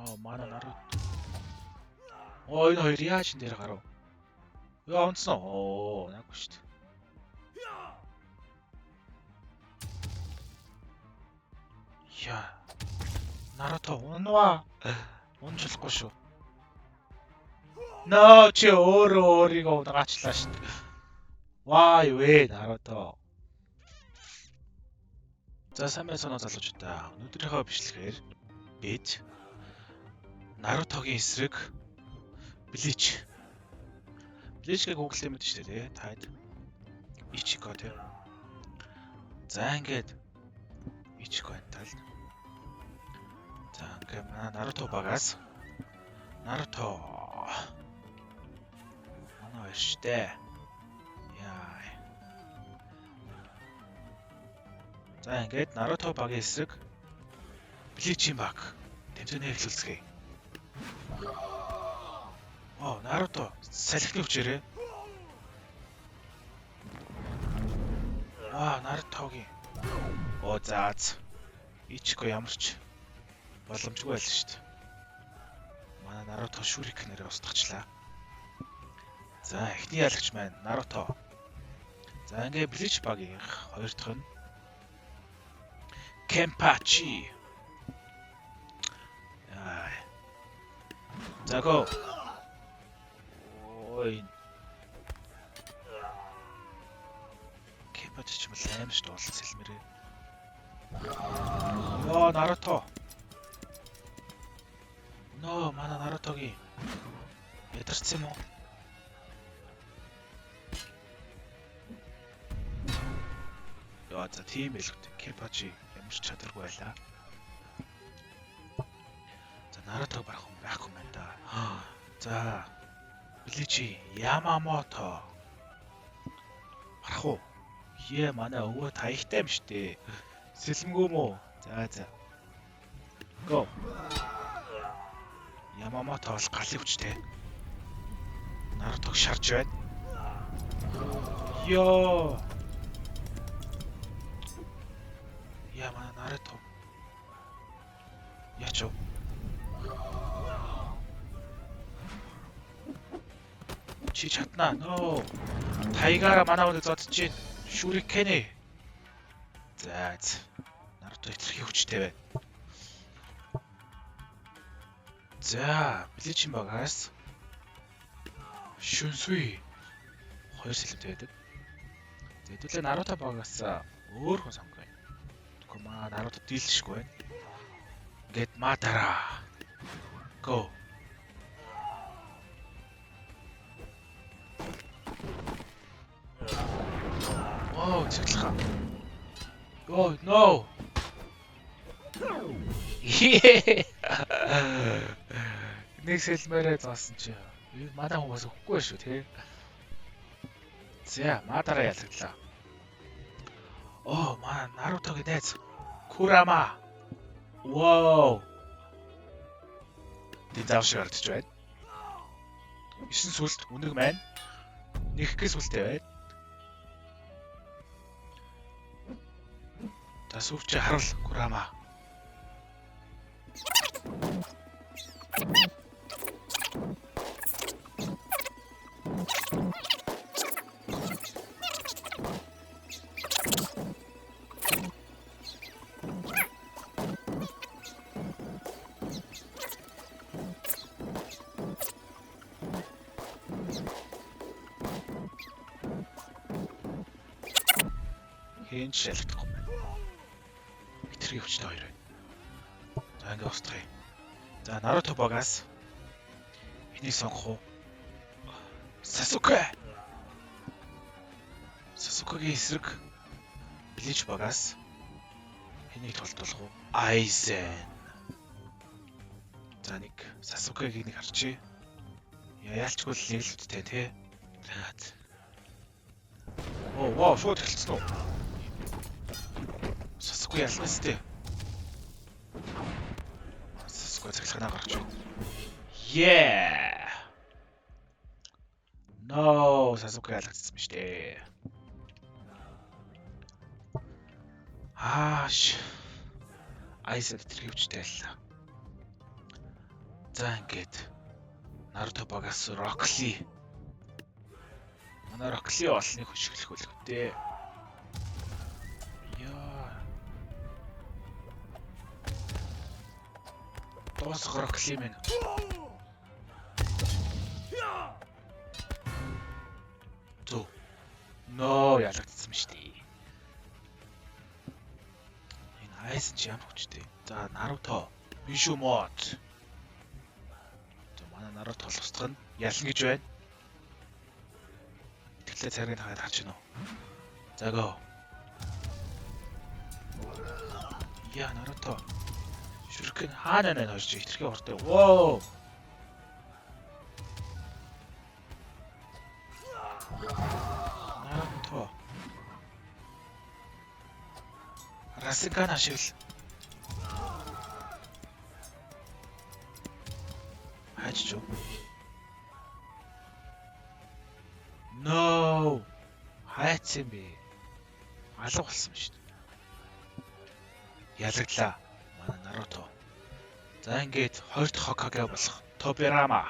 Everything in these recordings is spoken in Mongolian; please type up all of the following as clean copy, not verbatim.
Оо, манай Наруто. Оо, энэ хоёр яаж энэ дээр гарав? Яа, унтсан уу? Оо, наагүй шүү дээ. Яа. Наруто унваа. Унж болохгүй шүү. No, чи өөрөө өөрийгөө унгаачлаа шүү дээ. Ваа юу вэ, Наруто. За, сайн байцгаана уу, залуучуудаа. Өнөөдрийнхөө бичлэгээр бид Нарутогийн эсрэг Bleach. Bleach-ийг Google-ээр мэдэн шүү дээ, тий. Таад Ичиго, тий. За, ингээд Ичиго энэ талд. За, ингээд манай Наруто багаас Наруто манай хоёр шүү дээ. Яа. За, ингээд Наруто багийн эсрэг Bleach-ийн баг тэмцээний эхлүүлцгээе. Оо, Наруто салхины хүчээрээ. Аа, Нарутогийн. Оо, за. Ичиго ямар ч боломжгүй байлаа шүү дээ. Манай Наруто шүрикнэрээ устгахчлаа. За, эхний ялагч маань Наруто. За, ингээ Bleach багийн хоёр дахь нь Kenpachi. Аа. За, go. Ой. Kenpachi ч юм бол аим шүү дээ, уулын сэлмэрээ. Йоо, Наруто. Нөө, манай Нарутогийн ядарсан юм уу? Яа, за, тийм байлгүй. Kenpachi ямар ч чадваргүй байлаа. За, Наруто барах хүн байхгүй юм байна да. За, Bleach Ямамото барах уу? Е, манай өвөө таягтай юм штэ. Сэлэмгүй мүү? За за. Go. Ямамото бол галын хүчтэй. Нарутог шарж байна. Йоо. Яа, манай Наруто. Яач вэ? Чи чаднаа. Нөө. Тайгаараа манай хүнийг зодож чинь. Шүрикэне. За за. Наруто хэтэрхий хүчтэй байна. За, Bleach-ийн багаас Шүнсүй хоёр сэлэмтэй байдаг. За, хэдүүлээ Наруто багаас өөр хүн сонгоё. Тэгэхгүй маа Наруто дийлшгүй байна. Ингээд Мадара. Go. Оо, цэглэха. Oh no. Нэг сэлмээрээ зоосон чи. Манай хүмүүс өгөхгүй шүү, тий. За, Мадара ялагдлаа. Оо, манай Нарутогийн найз Курама. Вау. Динзав шиг харагдаж байна. 9 сүлд үнэг маань. Нэгхгээ сүлтэй байна. За, сүүвчээ харуул, Курама. Хэн ч шалгахдаггүй байна. Хэтэрхий хүчтэй хоёр байна. За, ингээ устгая. За, Наруто багаас энийг сонгох уу? Сасуке. Сасукегийн эсрэг Bleach багаас энийг толдуулах уу? Aizen. За, нэг Сасукегийг нэг харчээ. Яалчгүй л нэг л үттэй, тий. За. Оо, вау, шууд эхэлсэн үү? Сасуке ялна сте. Сасуке цахилгаанаа гарч байна. Yeah. No, Сасуке ялагдсан биз дээ. Ааш. Айсад тэр хөвчтэй байлаа. За ингээд Наруто багаас Рокли. Манай Рокли олныг хөшиглөх үлгтэй. Яа. Дуусах Рокли минь. Зү. Но ялагдсан шүү дээ. Энэ айсан чи ямар хүчтэй. За Наруто. Биш үү мод. За манай Наруто устгах нь ялна гэж байна. Итгэлээ царгийг хагаад харж гинөө. За го. Яа Наруто. Шүрхэн хаана байна хойш хитрхи хуртай. Воо. Наруто. Расинган ашигла. Хайч юу? No. Хайцсан бэ. Алга болсон шүү дээ. Ялагдлаа. Манай Наруто. За ингээд хоёр дахь Хокаге болох Тобирама.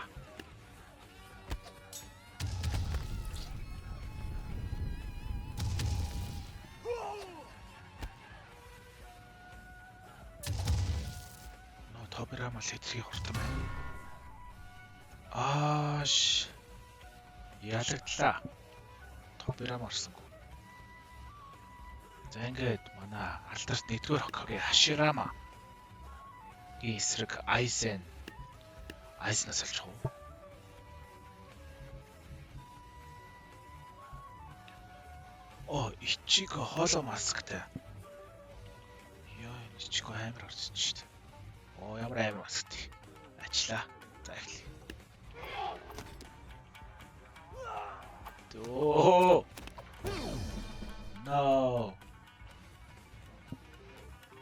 Но Тобирама л хэтэрхий хурдан байна. Ааш. Ялагдлаа. Тобирама орсонгүй. За ингээд манай алдарт нэгдүгээр Хокаге Хаширама гийн эсрэг Айзен Айзнаас олж уу? О, Ичиго хооло масктай. Йоо, энэ Ичиго амар орсон шүү дээ. Оо, ямар амар масктай. Ачлаа. За эхлэе. Дөө. No.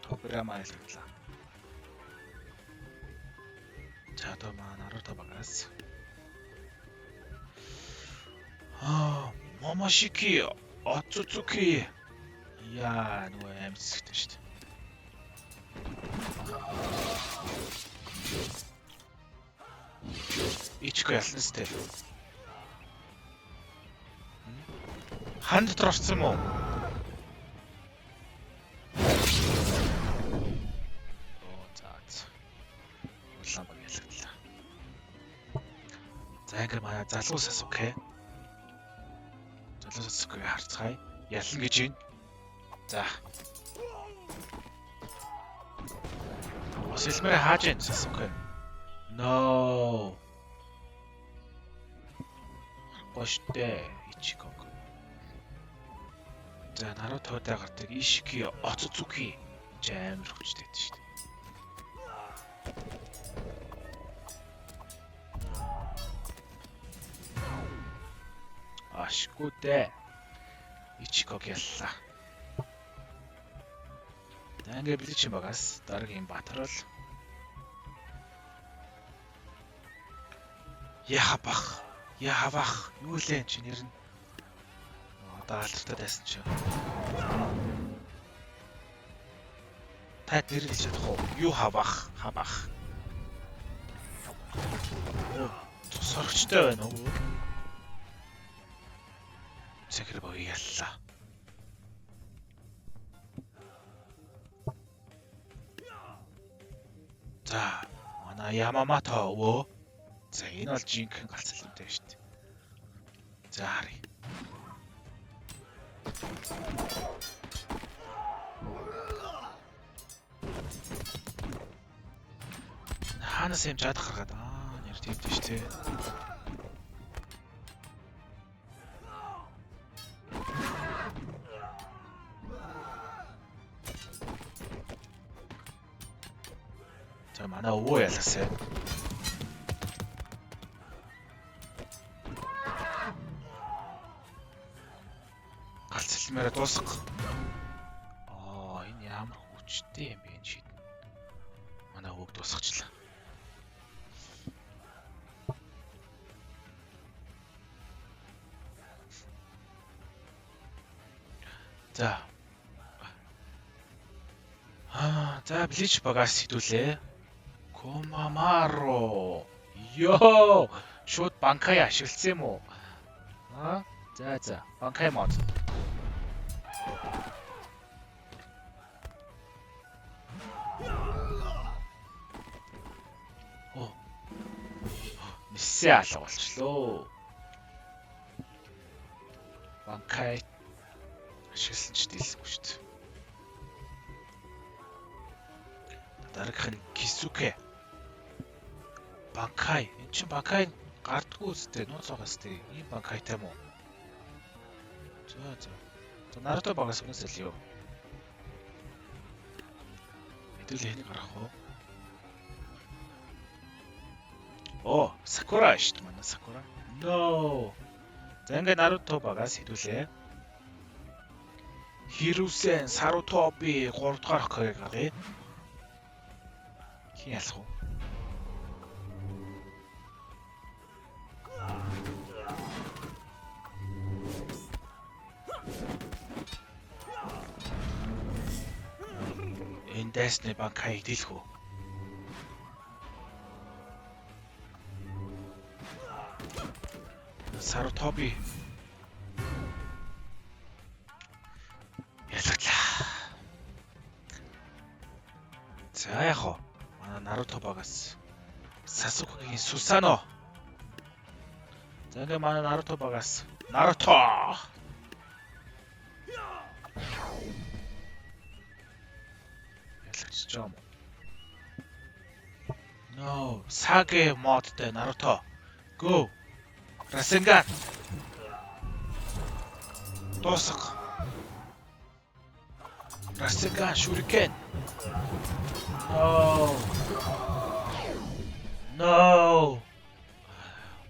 Тобирама ялагдлаа. За одоо маа Наруто багаас. Аа, Момошики, Оцуцуки. Яа, нөгөө амьд зэгтэй шүү дээ. Ичиго ялна сте. Хан дотор орсон юм уу? Оо за. Улаан баг ялагдлаа. За ингээ манай залуу Сасуке. Залуу Сасуке харцгаая. Ялна гэж байна. За. Бас элмээр хааж байна Сасуке. No. Харахгүй штэ. Ичиго. За Наруто-тай гардаг Ишики Оцуцуки энэ амар хүчтэй байдаг шүү дээ. Ашгүй дээ. Ичигог яллаа. За ингээ Блич багаас дараагийн баатар бол Яхабах. Яхабах. Юу лээ чи нэр нь? Одоо алдартай байсан чи. Та нэр хэлж чадах уу? Юу хавах? Хавах. Цус сорогчтой байна уу? Цэгэр баг яллаа. За, манай Ямамато өвөө. За, энэ бол жинхэнэ галц цалинтай шүү дээ. За, харъя. Хаанаас юм жадах гаргаад аа нэр тийм дээ шүү дээ. За манай өвөө яласаа. Галц цалмаараа дуусгах. Аа энэ ямар хүчтэй юм бэ энэ шид. Манай өвөөг дуусгачлаа. За. Аа, за Блич багаас хэдүүлээ. Комамаро. Йоо, шууд Банкай ашигласан юм уу? Аа? За за, Банкай мод. Оо. Нисээ алга болчлоо. Банкай ашигласан ч дийлсэнгүй шүү дээ. Дараагийнх нь Кисүкэ. Банкай. Эн чинь Банкай гардггүй үстэй, нууц байгаас тээ. Ийм Банкайтай юм уу? За за. За Наруто багаас өнөөс л юу. Хэдүүлээ хэнийг гаргах вэ? Оо, Сакура шүү дээ манай Сакура. No. За ингээ Наруто багаас хэдүүлээ. Хирүсэн Сарутоби 3 дугаар Хокаге гаргая. Хин ялах вэ? Энэ дайсны Банкай дийлэх үү? Сарутоби ялагдлаа. За яг уу манай Наруто багаас Сасукегийн Сусано. За ингээ манай Наруто багаас Наруто. Ялагдчихж байгаа юм уу? No, Sage модтой Наруто. Go. Расенган. Дуусга. Расенган шүрикен. No. No.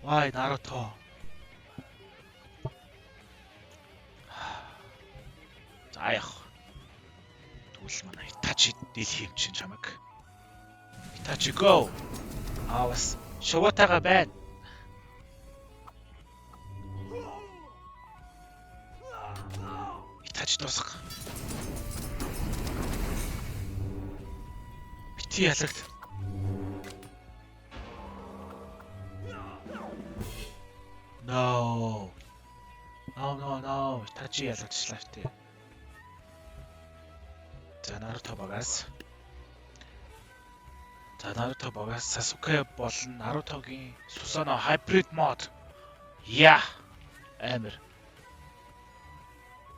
Why Naruto? За яг. Тэгвэл манай Итачи дийлэх юм чинь чамайг. Итачи go. Аа бас шувуутайгаа байна. Итачи дуусга. Бити ялагд. No. No no no. Итачи ялагдчихлаа шүү дээ. За Наруто багаас. За Наруто багаас Сасуке болон Нарутогийн Сусано hybrid mode. Я. Амар.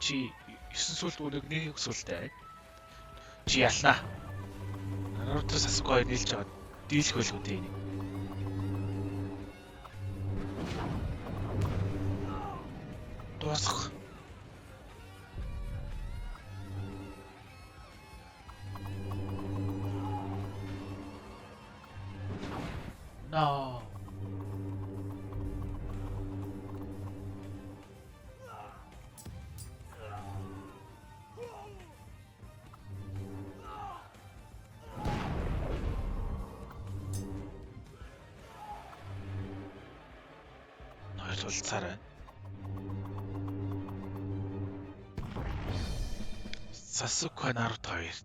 Чи 9 сүлд үнэгний сүлтэй. Чи ялнаа. Наруто Сасуке хоёр нийлж байгаа дийлэх байлгүй дээ энийг. Дуусах. No. Хоёр тулцаар байна. Сасуке Наруто хоёр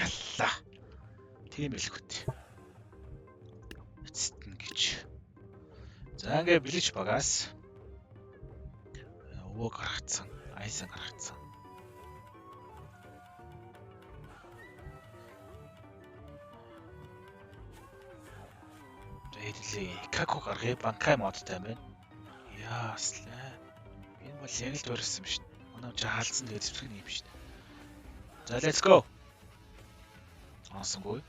яллаа. Тийм хэлэхүүт. Эцэст нь гэж. За ингээ Bleach багаас өвөө гаргацсан, Айсан гаргацсан. Хэдүүлээ Икаку гаргая, Банкай модтой юм байна. Яаслаа. Энэ бол яг л дуурайсан юм шүү дээ. Манай чи хаалцсан тэгээд зэвсэг юм шүү дээ. За let's go. Онсонгүй.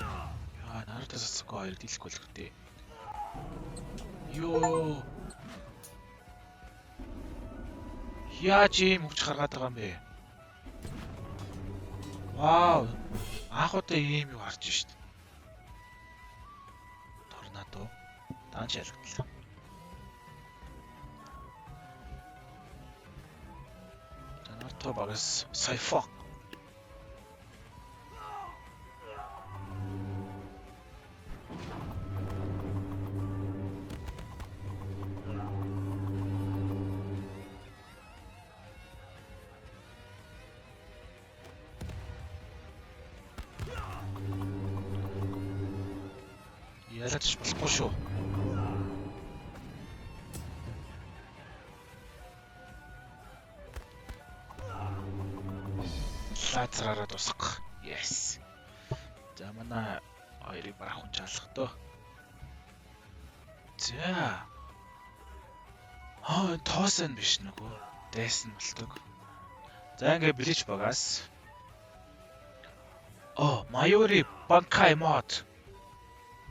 Яа, Наруто Сасуке хоёр дийлэхгүй л хөтэ. Йоо. Яаж ийм хүч гаргаад байгаа юм бэ? Вау. Анх удаа ийм юу харж шít. Торнадо. Даанч ялагдлаа. За Наруто багаас Сайфо. Ялаж болохгүй шүү. Лазераараа тусах. Yes. За манай хоёрыг барах хүн чалах дөө. За. Аа, тоос нь биш нөгөө. Дайсан болдог. За ингээ Bleach багаас. Оо, Mayuri Bankai mod.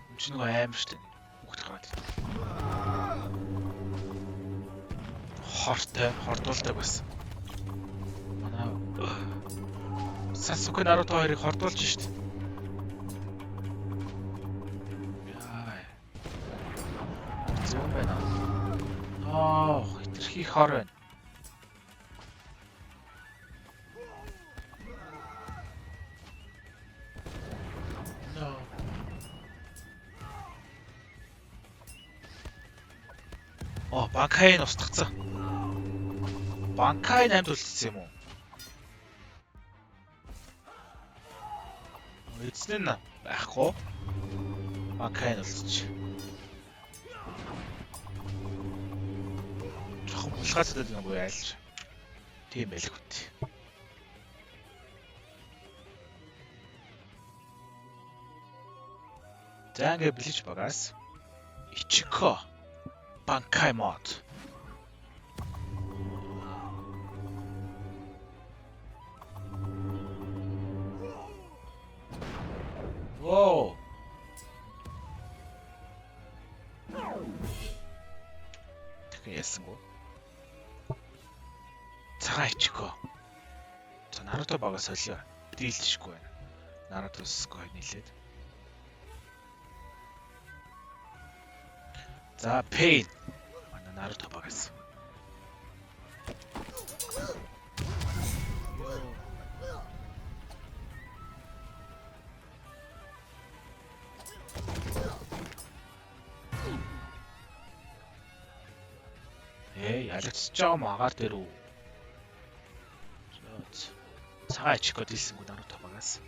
Энд чи нөгөө амар штэ. Хүүхд гараад ирдэг. Хортой, хордуулдаг бас. Манай Sasuke Naruto хоёрыг хордуулж штэ. Яа. Зөв байна. Аа, хитрхи хор байна. No. Оо, Банкай нь устгацсан. Банкай нь амьд үлдсэн юм уу? Эзэн нь байхгүй. Банкай нь үлдчих. Жохон булгаацаад юм уу айлж. Тийм байлгүй. За ингээ Bleach багаас Ichiko Bankai mod. Воу. Тэгэхээр ясангүй. Цагаан Ichiko. За Наруто багаас солио. Дийлдэшгүй байна. Наруто Сасуке нийлээд. За Pain. Манай Наруто багаас. Ээ, ялагдчихж байгаа юм агаар дээр үү? За цагаан Ichiko дийлсэнгүй Наруто багаас.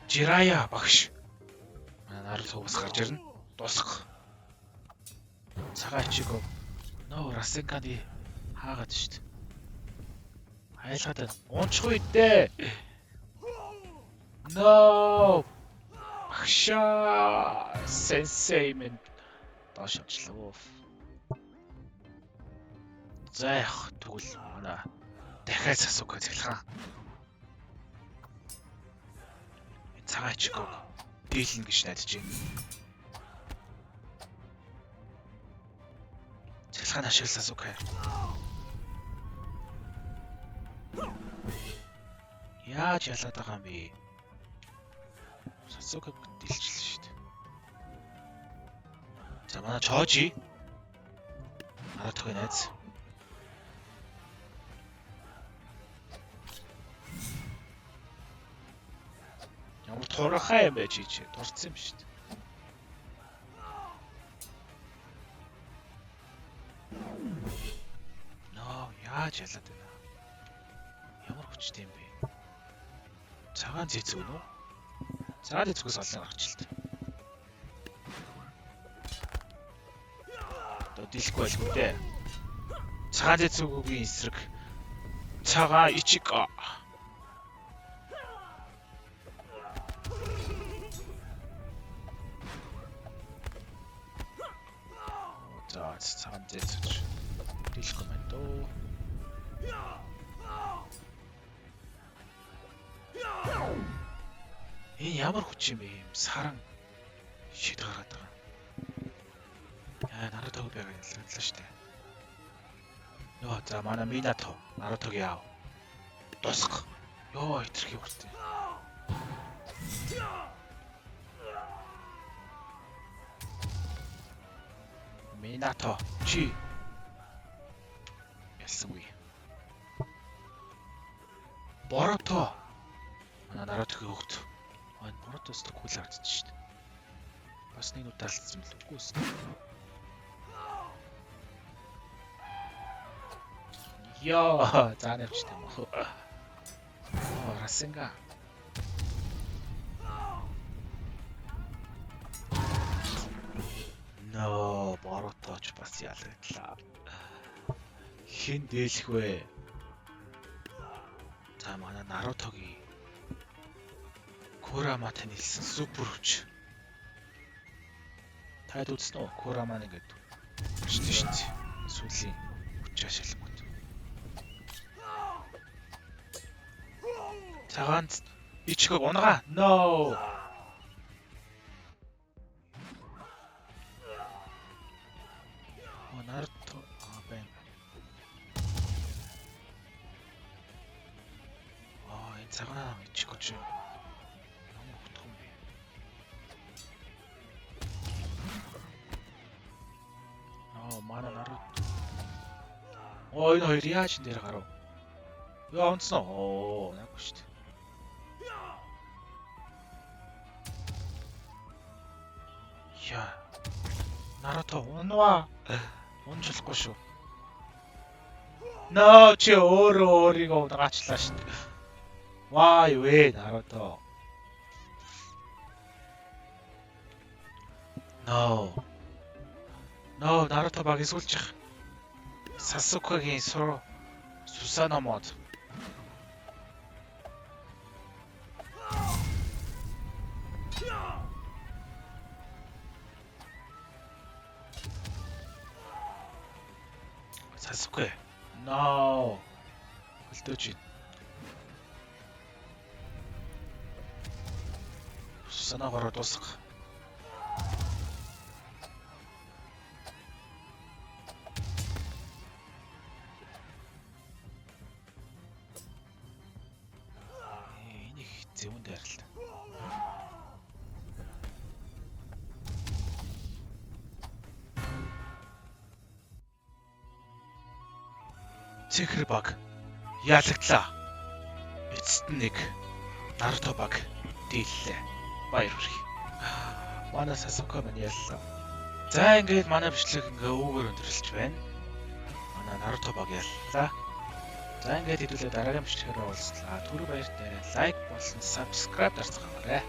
Jiraiya багш. Манай Наруто бас гарч ирнэ. Дусах. Цагаан Ichiko. Нөө Rasengan-ы хаагаад штт. Хайлгаад байна. Унчихгүй дээ. No. Багшаа. Сенсей минь доош явчлаа. За яах тэгвэл манай дахиад Сасуке цахилгаан. Энэ цагаан Ichiko дийлнэ гэж найдаж байна. Цахилгаан ашигла Сасуке. Яаж ялаад байгаа юм бэ? Сасуке дийлчихлээ шүү дээ. За манай Чожи. Наратогийн найз. Ямар турхай юм бэ чи чи? Дурдсан юм шүү дээ. Ноо, яаж ялаад байна? Ямар хүчтэй юм бэ? Цагаан зэцэг үү? Цагаан зэцгээс олон гарч илт. Одоо дийлэхгүй байлгүй дээ. Цагаан зэцүүгийн эсрэг цагаан Ichiko. За цагаан зэцүүч дийлэхгүй байна дөө. Энэ ямар хүч юм бэ? Ийм саран шид гараад байгаа. Яа, Наруто байгаа ялгалаа шүү дээ. Йоо, за манай Минато Нарутог яав. Дусах. Йоо, хитрхи хүртээ. Минато чи ялсангүй. Боруто. Манай Нарутогийн хөвгт. Аа, Боротоос л кул харагдчих шүү дээ. Бас нэг удаа алдсан юм л үгүй ээ. Йоо, заа навчтай юм уу? Оо, Расинга. ч бас ялагдлаа. Хэн дээлэх вэ? За манай Нарутогийн Кураматай нийлсэн супер хүч. Таад үзсэн үү? Курама нэгэд хүчтэй шүү дээ. Сүүлийн хүч ашиглангууд. Цагаан Ичигог унгаа. No. Оо Наруто аа байна. Аа энэ цагаан Ичиго чи ямар утга юм бэ? Аа манай Наруто. Оо энэ хоёр яаж энэ дээр гарав? Яа унтсан уу? Оо наагүй шүү дээ. Яа. Наруто унваа. Унж болохгүй шүү. No чи өөрөө өөрийгөө унгаачлаа шүү дээ. Ваа юу вэ Наруто? No. No Наруто баг эсүүлчих. Сасукагийн сур Сусано мод. Сасуке. No. Хөлдөөж байна. Сусаногоор дуусгах. Энийг зэвүүн дайралт. Цэнхэр баг ялагдлаа. Эцэст нь нэг Наруто баг дийллээ. Баяр хүрхий. Манай Сасуке маань яллаа. За ингээд манай бичлэг ингээ үүгээр өндөрлөж байна. Манай Наруто баг яллаа. За ингээд хэдүүлээ дараагийн бичлэгээр уулзлаа. Түр баяртай. Лайк болон subscribe дарцгаагаарай.